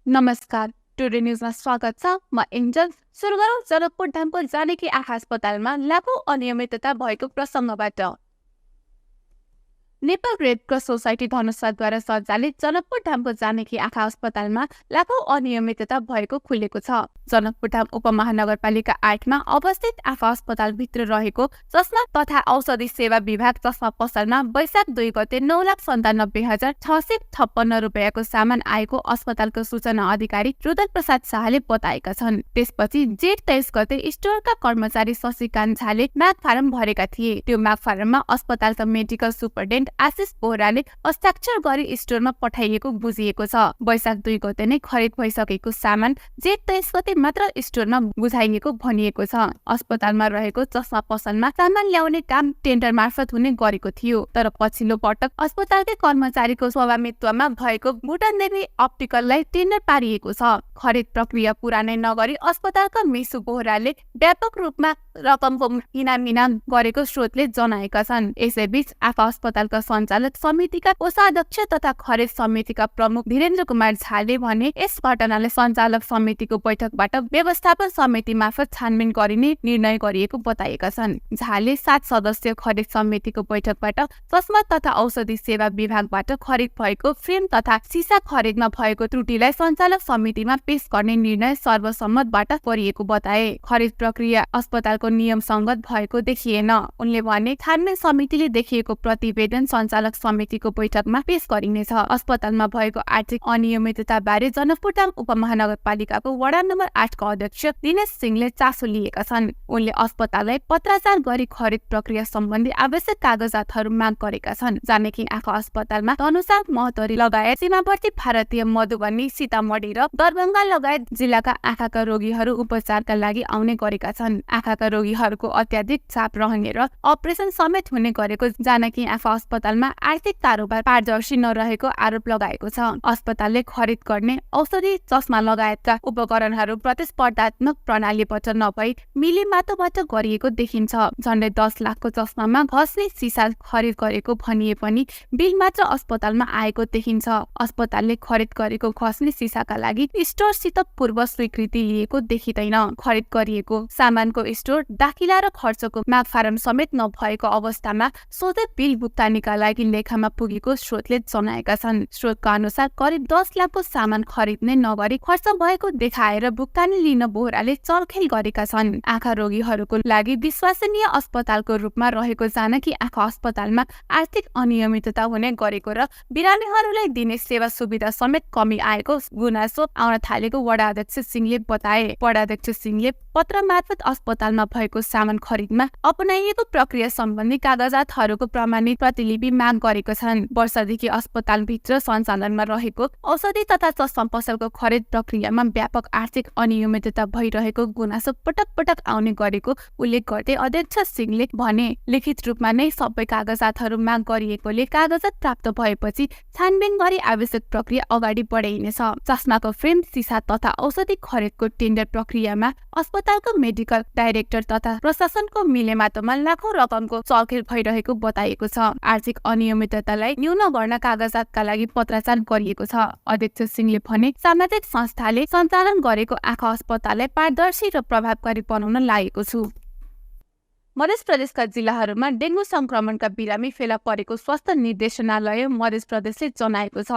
नमस्कार, टुडे न्यूजमा स्वागत छ। म एन्जल। सुरु गरौँ जनकपुर धामको जानकी आँखा अस्पतालमा लाखौं अनियमितता भएको प्रसङ्गबाट। नेपाल रेड क्रस सोसाइटी धनुषाद्वारा सञ्चालित जनकपुर धामको जानकी आँखा अस्पतालमा लाखौं अनियमितता भएको खुलेको छ। जनकपुर धाम उपमहानगरपालिका 8 मा अवस्थित आँखा अस्पतालभित्र रहेको चस्मा तथा औषधि सेवा विभाग चस्मा पसलमा वैशाख 2 गते 9,97,656 रुपियाँको सामान आएको अस्पतालको सूचना अधिकारी रुदल प्रसाद शाहले बताएका छन्। त्यसपछि जेठ 23 गते स्टोरका कर्मचारी शशिकान्त झाले माग फारम भरेका थिए। त्यो माग फारममा अस्पतालका मेडिकल सुपरिन्टेन्डेन्ट आशिष बोहराले हस्ताक्षर गरी स्टोरमा पठाइएको बुझिएको छ। वैशाख 2 गते नै खरिद भइसकेको सामान जेठ 23 गते मात्र स्टोरमा बुझाइएको भनिएको छ। अस्पतालमा रहेको चस्मा पसलमा सामान ल्याउने काम टेन्डर मार्फत हुने गरेको थियो, तर पछिल्लो पटक अस्पतालकै कर्मचारीको स्वामित्वमा भएको भुटान देवी अप्टिकललाई टेन्डर पारिएको छ। खरिद प्रक्रिया पूरा नै नगरी अस्पतालका मिसु बोहराले व्यापक रूपमा रकमको हिनामिना गरेको स्रोतले जनाएका छन्। यसैबीच आँखा अस्पतालका सञ्चालक समितिका कोषाध्यक्ष तथा खरिद समितिका प्रमुख धीरेन्द्र कुमार झाले भने यस घटनाले सञ्चालक समितिको बैठकबाट व्यवस्थापन समिति मार्फत छानबिन गरिने निर्णय गरिएको बताएका छन्। झाले 7 सदस्यीय खरिद समितिको बैठकबाट चस्मा तथा औषधि सेवा विभागबाट खरिद भएको फ्रेम तथा सिसा खरिदमा भएको त्रुटिलाई सञ्चालक समितिमा पेश गर्ने निर्णय सर्वसम्मतबाट गरिएको बताए। खरिद प्रक्रिया अस्पतालको नियम संगत भएको देखिएन। उनले भने छानबिन समितिले देखिएको प्रतिवेदन सञ्चालक समितिको बैठकमा पेश गरिनेछ। अस्पतालमा भएको आर्थिक अनियमितता बारे जनकपुर धाम उपमहानगरपालिकाको वडा नम्बर 8 का अध्यक्ष दिनेश सिंहले चासो लिएका छन्। उनले अस्पताललाई पत्राचार गरी खरिद प्रक्रिया सम्बन्धी आवश्यक कागजातहरू माग गरेका छन्। जानकी आँखा अस्पतालमा धनुषा महतरी लगायत सीमावर्ती भारतीय मधुबनी, सीतामढी र दरभंगा लगायत जिल्लाका आँखाका रोगीहरू उपचारका लागि आउने गरेका छन्। आँखाका रोगीहरूको अत्याधिक चाप रहने र अपरेसन समेत हुने गरेको जानकी आँखा अस्पतालमा आर्थिक कारोबार पारदर्शी नरहेको आरोप लगाएको छ। अस्पतालले खरिद गर्ने औषधि, चस्मा लगायतका उपकरणहरू प्रतिस्पर्धात्मक प्रणालीबाट नभई मिली मातोबाट गरिएको देखिन्छ। झन्डै 10 लाखको चस्मामा घस्ने सिसा खरिद गरेको भनिए पनि बिल मात्र अस्पतालमा आएको देखिन्छ। अस्पतालले खरिद गरेको घस्ने सिसाका लागि स्टोरसित पूर्व स्वीकृति लिएको देखिँदैन। खरिद गरिएको सामानको स्टोर दाखिला र खर्चको माग फारम समेत नभएको अवस्थामा सोझै बिल भुक्तानीका लागि लेखामा पुगेको स्रोतले जनाएका छन्। स्रोतका अनुसार करिब 10 लाखको सामान खरिद्ने नगरी खर्च भएको देखाएर भुक्तानी लिन बोहराले चलखेल गरेका छन्। आँखा रोगीहरूको लागि विश्वसनीय अस्पतालको रूपमा रहेको जानकी आँखा अस्पतालमा आर्थिक अनियमितता हुने गरेको र बिरामीहरूलाई दिने सेवा सुविधा समेत कमी आएको गुनासो आउन थालेको वडा अध्यक्ष सिंहले बताए। वडा अध्यक्ष सिंहले पत्र मार्फत अस्पतालमा भएको सामान खरिदमा अपनाइएको प्रक्रिया सम्बन्धी कागजातहरूको प्रमाणित प्रतिलिपि माग गरेका छन्। वर्षदेखि अस्पतालभित्र सञ्चालनमा रहेको औषधि तथा चस्मा पसलको खरिद प्रक्रियामा व्यापक आर्थिक अनियमितता भइरहेको गुनासो पटक पटक आउने गरेको उल्लेख गर्दै अध्यक्ष सिंहले भने लिखित रूपमा नै सबै कागजातहरू माग गरिएकोले कागजात प्राप्त भएपछि छानबिन गरी आवश्यक प्रक्रिया अगाडि बढाइनेछ। चस्माको फ्रेम, सिसा तथा औषधि खरिदको टेन्डर प्रक्रियामा अस्पतालको मेडिकल डाइरेक्टर तथा प्रशासनको मिलेमातोमा लाखौं रकमको चलखेल भइरहेको बताइएको छ। आर्थिक अनियमिततालाई न्यून गर्न कागजातका लागि पत्राचार गरिएको छ। अध्यक्ष सिंहले भने सामाजिक संस्थाले सञ्चालन गरेको आँखा अस्पताललाई पारदर्शी र प्रभावकारी बनाउन लागेको छु। मध्य प्रदेशका जिल्लाहरूमा डेंगू संक्रमणका बिरामी फेला परेको स्वास्थ्य निर्देशनालय मध्य प्रदेशले जनाएको छ।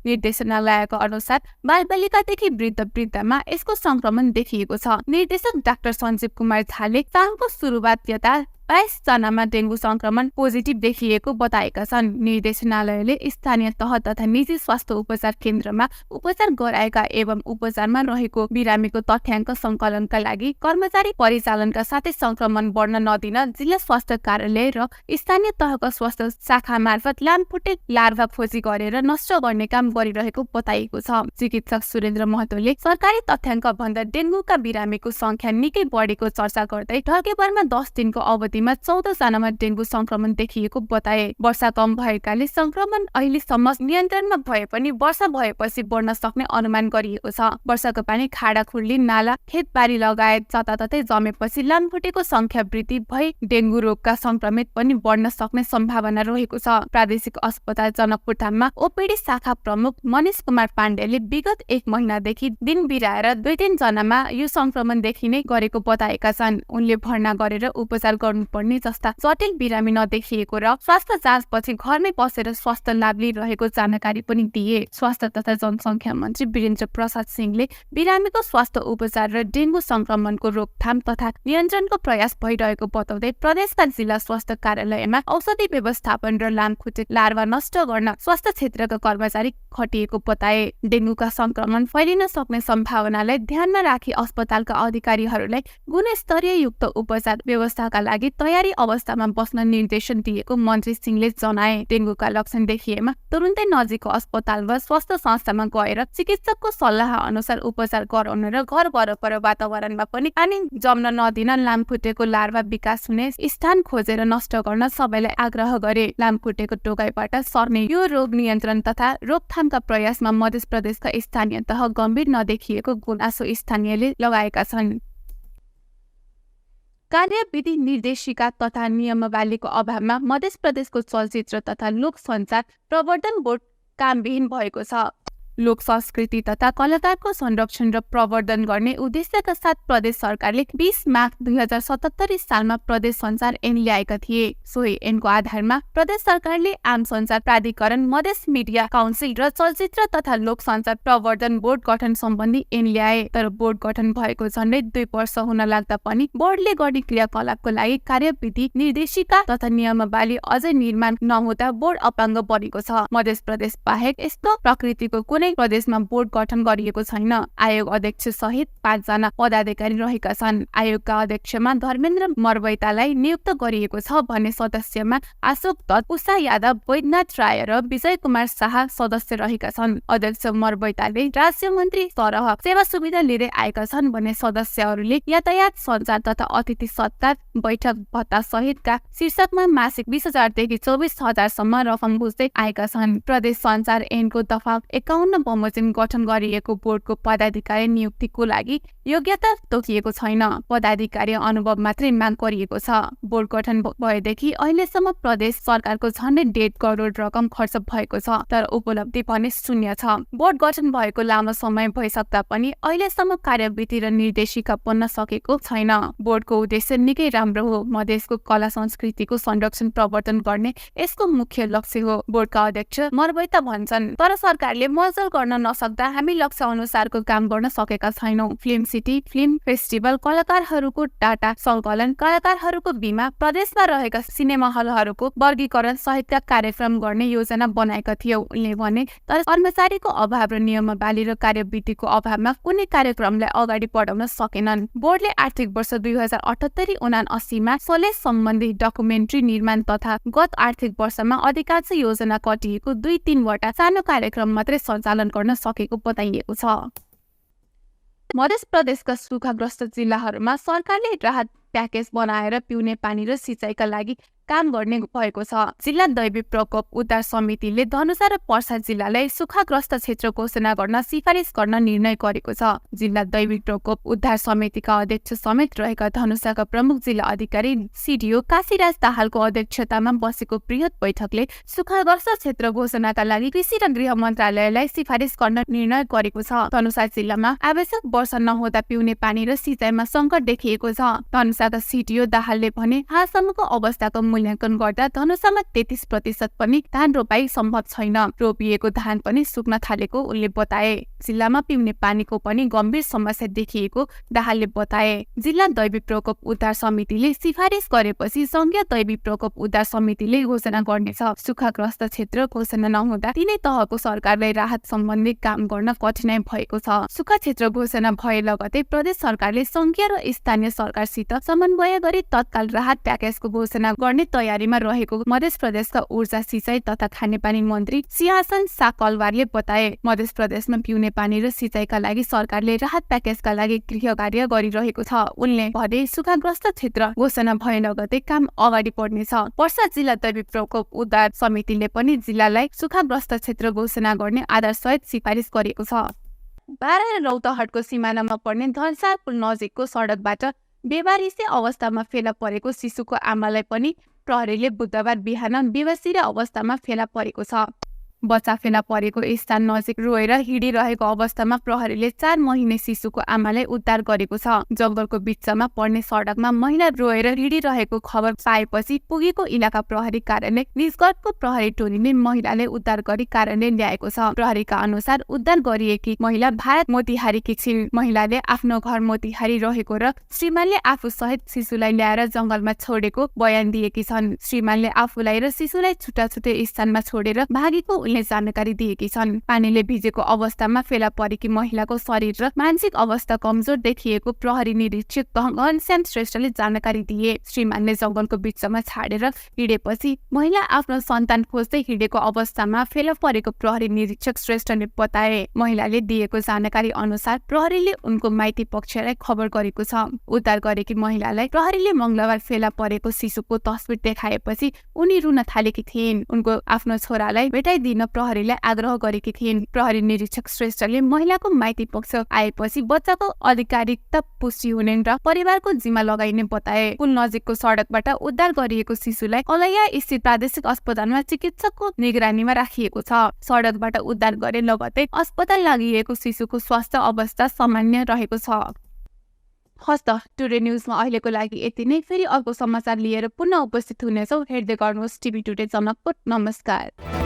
निर्देशनालयको अनुसार बालबालिकादेखि वृद्धमा यसको संक्रमण देखिएको छ। निर्देशक डाक्टर सञ्जीव कुमार झाले सालको सुरुवात यता 22 जनामा डेंगू संक्रमण पोजिटिभ देखिएको बताएका छन्। निर्देशनालयले स्थानीय तह तथा निजी स्वास्थ्य उपचार केन्द्रमा उपचार गराएका एवं उपचारमा रहेको बिरामीको तथ्याङ्क संकलनका लागि कर्मचारी परिचालनका साथै संक्रमण बढ्न नदिन जिल्ला स्वास्थ्य कार्यालय र स्थानीय तहका स्वास्थ्य शाखा मार्फत लामखुट्टे लार्भा खोजी गरेर नष्ट गर्ने काम गरिरहेको बताइएको छ। चिकित्सक सुरेन्द्र महतोले सरकारी तथ्याङ्क भन्दा डेंगूका बिरामीको संख्या निकै बढेको चर्चा गर्दै ढल्केभरमा 10 दिनको अवधि मध्येमा 14 जनामा डेंगू संक्रमण देखिएको बताए। वर्षा कम भएकाले संक्रमण अहिलेसम्म नियन्त्रणमा भए पनि वर्षा भएपछि बढ्न सक्ने अनुमान गरिएको छ। वर्षाको पानी खाडा खुर्ली नाला खेतबारी लगायत जताततै जमेपछि लामखुट्टेको संख्या वृद्धि भई डेंगू रोगका संक्रमित पनि बढ्न सक्ने सम्भावना रहेको छ। प्रादेशिक अस्पताल जनकपुर धाममा ओपीडी शाखा प्रमुख मनिष कुमार पाण्डेले विगत 1 महिनादेखि दिन बिराएर 2-3 जनामा यो संक्रमण देखिने गरेको बताएका छन्। उनले भर्ना गरेर उपचार गर्नुपर्ने जस्ता जटिल बिरामी नदेखिएको र स्वास्थ्य जाँचपछि घरमै बसेर स्वास्थ्य लाभ लिइरहेको जानकारी पनि दिए। स्वास्थ्य तथा जनसंख्या मन्त्री वीरेन्द्र प्रसाद सिंहले बिरामीको स्वास्थ्य उपचार र डेंगू संक्रमणको रोकथाम तथा नियन्त्रणको प्रयास भइरहेको बताउँदै प्रदेशका जिल्ला स्वास्थ्य कार्यालयमा औषधि व्यवस्थापन र लामखुट्टे लार्वा नष्ट गर्न स्वास्थ्य क्षेत्रका कर्मचारी खटिएको बताए। डेंगूका संक्रमण फैलिन सक्ने सम्भावनालाई ध्यानमा राखी अस्पतालका अधिकारीहरूलाई गुणस्तरीय युक्त उपचार व्यवस्थाका लागि तयारी अवस्थामा बस्न निर्देशन दिएको मन्त्री सिंहले जनाए। डेंगूका लक्षण देखिएमा तुरुन्तै नजिकको अस्पताल वा स्वास्थ्य संस्थामा गएर चिकित्सकको सल्लाह अनुसार उपचार गराउन र घर वरपर वातावरणमा पनि पानी जम्न नदिन लामखुट्टेको लार्वा विकास हुने स्थान खोजेर नष्ट गर्न सबैलाई आग्रह गरे। लामखुट्टेको टोकाइबाट सर्ने यो रोग नियन्त्रण तथा रोकथामका प्रयासमा मध्य प्रदेशका स्थानीय तह गम्भीर नदेखिएको गुनासो स्थानीयले लगाएका छन्। कार्यविधि निर्देशिका तथा नियमावलीको अभावमा मध्य प्रदेशको चलचित्र तथा लोक सञ्चार प्रवर्धन बोर्ड कामविहीन भएको छ। लोक संस्कृति तथा कलाकारको संरक्षण र प्रवर्धन गर्ने उद्देश्यका साथ प्रदेश सरकारले 20 माघ 2077 सालमा प्रदेश संचार ऐन ल्याएका थिए। सोही ऐनको आधारमा प्रदेश सरकारले आम संचार प्राधिकरण मधेस मिडिया काउन्सिल र चलचित्र तथा लोक संचार प्रवर्धन बोर्ड गठन सम्बन्धी ऐन ल्याए। तर बोर्ड गठन भएको झन्डै 2 वर्ष हुन लाग्दा पनि बोर्डले गर्ने क्रियाकलापको लागि कार्यविधि निर्देशिका तथा नियमावली अझै निर्माण नहुँदा बोर्ड अपाङ्ग बनेको छ। मध्य प्रदेश बाहेक यस्तो प्रकृतिको कुनै प्रदेशमा बोर्ड गठन गरिएको छैन। आयोग अध्यक्ष सहित 5 जना पदाधिकारी रहेका छन्। आयोगका अध्यक्षमा धर्मेन्द्र मरवैतालाई नियुक्त गरिएको छ भने सदस्यमा अशोक दत्त, उषा यादव, वैद्यनाथ राय र विजय कुमार शाह सदस्य रहेका छन्। अध्यक्ष मरवैताले राज्य मन्त्री सरह सेवा सुविधा लिँदै आएका छन् भने सदस्यहरूले यातायात सञ्चार तथा अतिथि सत्कार बैठक भत्ता सहितका शीर्षकमा मासिक 20,000 देखि 24,000 सम्म रकम बुझ्दै आएका छन्। प्रदेश संचार ऐनको दफा 51 बमोजिम गठन गरिएको बोर्डको पदाधिकारी नियुक्तिको लागि योग्यता तोकिएको छैन। पदाधिकारी अनुभव मात्रै माग गरिएको छ। बोर्ड गठन भएदेखि अहिलेसम्म प्रदेश सरकारको झन्डै 1.5 करोड रकम खर्च भएको छ, तर उपलब्धि भने शून्य छ। बोर्ड गठन भएको लामो समय भइसक्दा पनि अहिलेसम्म कार्यविधि र निर्देशिका बन्न सकेको छैन। बोर्डको उद्देश्य निकै राम्रो हो। मधेसको कला संस्कृतिको संरक्षण प्रवर्धन गर्ने यसको मुख्य लक्ष्य हो। बोर्डका अध्यक्ष मरवैता भन्छन्, तर सरकारले मजल गर्न नसक्दा हामी लक्ष्य अनुसारको काम गर्न सकेका छैनौं। फिल्म सिटी, फिल्म फेस्टिभल, कलाकारहरूको डाटा संकलन, कलाकारहरूको बीमा, प्रदेशमा रहेका सिनेमा हलहरूको वर्गीकरण सहितका कार्यक्रम गर्ने योजना बनाएका थियौं। उनले भने, तर कर्मचारीको अभाव र नियमावली र कार्यविधिको अभावमा कुनै कार्यक्रमलाई अगाडि बढाउन सकेनन्। बोर्डले आर्थिक वर्ष 2078-79 मा 16 सम्बन्धी डकुमेन्ट्री निर्माण तथा गत आर्थिक वर्षमा अधिकांश योजना कटिएको 2-3 वटा सानो कार्यक्रम मात्रै सञ्चालन गर्न सकेको बताइएको छ। मध्य प्रदेशका सुखाग्रस्त जिल्लाहरूमा सरकारले राहत प्याकेज बनाएर पिउने पानी र सिँचाइका लागि काम गर्ने भएको छ। जिल्ला दैवी प्रकोप उद्धार समितिले धनुषा र पर्सा जिल्लालाई सुखाग्रस्त क्षेत्र घोषणा गर्न सिफारिस गर्न निर्णय गरेको छ। जिल्ला दैवी प्रकोप उद्धार समितिका अध्यक्ष समेत रहेका धनुषाका प्रमुख जिल्ला अधिकारी सिडिओ काशीराज दाहालको अध्यक्षतामा बसेको बृहत बैठकले सुखाग्रस्त क्षेत्र घोषणाका लागि कृषि र गृह मन्त्रालयलाई सिफारिस गर्न निर्णय गरेको छ। धनुषा जिल्लामा आवश्यक वर्षा नहुँदा पिउने पानी र सिँचाइमा संकट देखिएको छ। धनुषाका सिडिओ दाहालले भने, हालसम्मको अवस्थाको मूल्याङ्कन गर्दा धनुषामा 33% पनि धान रोपाई सम्भव छैन। रोपिएको धान पनि सुक्न थालेको उनले बताए। जिल्लामा पिउने पानीको पनि गम्भीर समस्या देखिएको दाहालले बताए। जिल्ला दैवी प्रकोप उद्धार समितिले सिफारिस गरेपछि संघीय दैवी प्रकोप उद्धार समितिले घोषणा गर्नेछ। सुखाग्रस्त क्षेत्र घोषणा नहुँदा तिनै तहको सरकारलाई राहत सम्बन्धी काम गर्न कठिनाइ भएको छ। सुखा क्षेत्र घोषणा भए लगतै प्रदेश सरकारले संघीय र स्थानीय सरकारसित समन्वय गरी तत्काल राहत प्याकेजको घोषणा गर्ने गर्ने तयारीमा रहेको मध्य प्रदेशका ऊर्जा सिंचाई तथा खानेपानी मन्त्री सिंहासन साकलवारले बताए। मध्य प्रदेशमा पिउने पानी र सिंचाइका लागि सरकारले राहत प्याकेजका लागि गृह कार्य गरिरहेको छ। उनले भने सुखाग्रस्त क्षेत्र घोषणा भए लगतै काम अगाडि बढ्नेछ। पर्सा जिल्ला दैवी प्रकोप उद्धार समितिले पनि जिल्लालाई सुखाग्रस्त क्षेत्र घोषणा गर्ने आधारसहित सिफारिस गरेको छ। बारा र रौतहटको सिमानामा पर्ने धनसार पुल नजिकको सडकबाट बेवारिसे अवस्थामा फेला परेको शिशुको आमालाई पनि प्रहरीले बुधबार बिहान बेवासिरे अवस्थामा फेला परेको छ। बच्चा फेला परेको स्थान नजिक रोएर हिँडिरहेको अवस्थामा प्रहरीले 4 महिने शिशुको आमालाई उद्धार गरेको छ। जंगलको बिचमा पर्ने सडकमा महिला रोएर हिँडिरहेको खबर पाएपछि पुगेको इलाका प्रहरी कार्यालय निजगढको प्रहरी टोलीले महिलालाई उद्धार गरी कार्यालय ल्याएको छ। प्रहरीका अनुसार उद्धार गरिएकी महिला भारत मोतिहारीकी छिन्। महिलाले आफ्नो घर मोतिहारी रहेको र श्रीमानले आफू सहित शिशुलाई ल्याएर जंगलमा छोडेको बयान दिएकी छन्। श्रीमानले आफूलाई र शिशुलाई छुट्टा छुट्टै स्थानमा छोडेर भागेको जानकारी दिएकी छन्। पानीले भिजेको अवस्थामा फेला परेकी महिलाको शरीर र मानसिक अवस्था कमजोर देखिएको प्रहरी निरीक्षक घनश्याम श्रेष्ठले जानकारी दिए। श्रीमानले जंगलको बिचमा छाडेर हिँडेपछि महिला आफ्नो सन्तान खोज्दै हिँडेको अवस्थामा फेला परेको प्रहरी निरीक्षक श्रेष्ठले बताए। महिलाले दिएको जानकारी अनुसार प्रहरीले उनको माइती पक्षलाई खबर गरेको छ। उद्धार गरेकी महिलालाई प्रहरीले मंगलबार फेला परेको शिशुको तस्बिर देखाएपछि उनी रुन थालेकी थिइन्। उनको आफ्नो छोरालाई भेटाइदिन प्रहरीलाई आग्रह गरेकी थिइन्। प्रहरी निरीक्षक श्रेष्ठले महिलाको माइती पक्ष आएपछि बच्चाको आधिकारिकता पुष्टि हुने र परिवारको जिम्मा लगाइने बताए। पुल नजिकको सडकबाट उद्धार गरिएको शिशुलाई अलैया स्थित प्रादेशिक अस्पतालमा चिकित्सकको निगरानीमा राखिएको छ। सडकबाट उद्धार गरे लगतै अस्पताल लागिएको शिशुको स्वास्थ्य अवस्था सामान्य रहेको छ। हस्त टुडे न्यूजमा अहिलेको लागि यति नै। फेरि अर्को समाचार लिएर पुनः उपस्थित हुनेछौँ। हेर्दै गर्नुहोस् टिभी टुडे जनकपुर। नमस्कार।